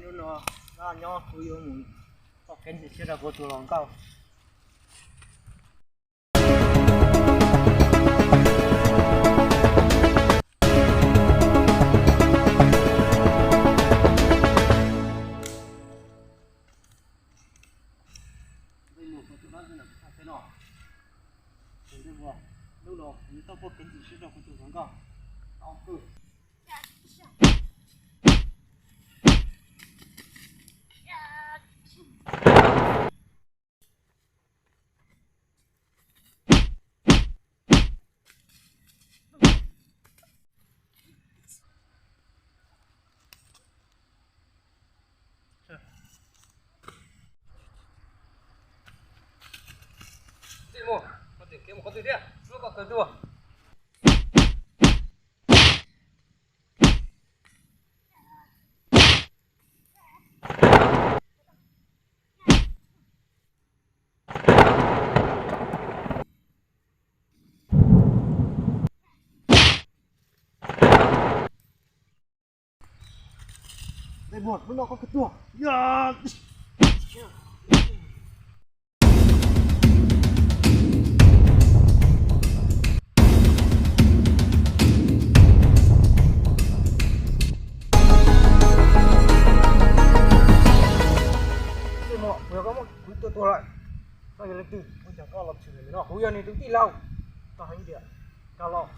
Hnub no nyob kuv yuav mus txoj kev ntxim siab rau kuv tus hluas nkauj. Hnub no kuv yuav tau txoj kev ntxim siab rau kuv tus hluas nkauj. Mus, mus tìm kiếm một con dui tiếp, lúa con cờ vua. Dej muag, hnub no koj kawg tuag. Dej muag, kuv yog koj muab kuv tua tuag lawm. Koj yog leej twg? Ua cas koj los tshwm ntawm no? Kuv yog nws tus tij laug. Koj hais tias koj los.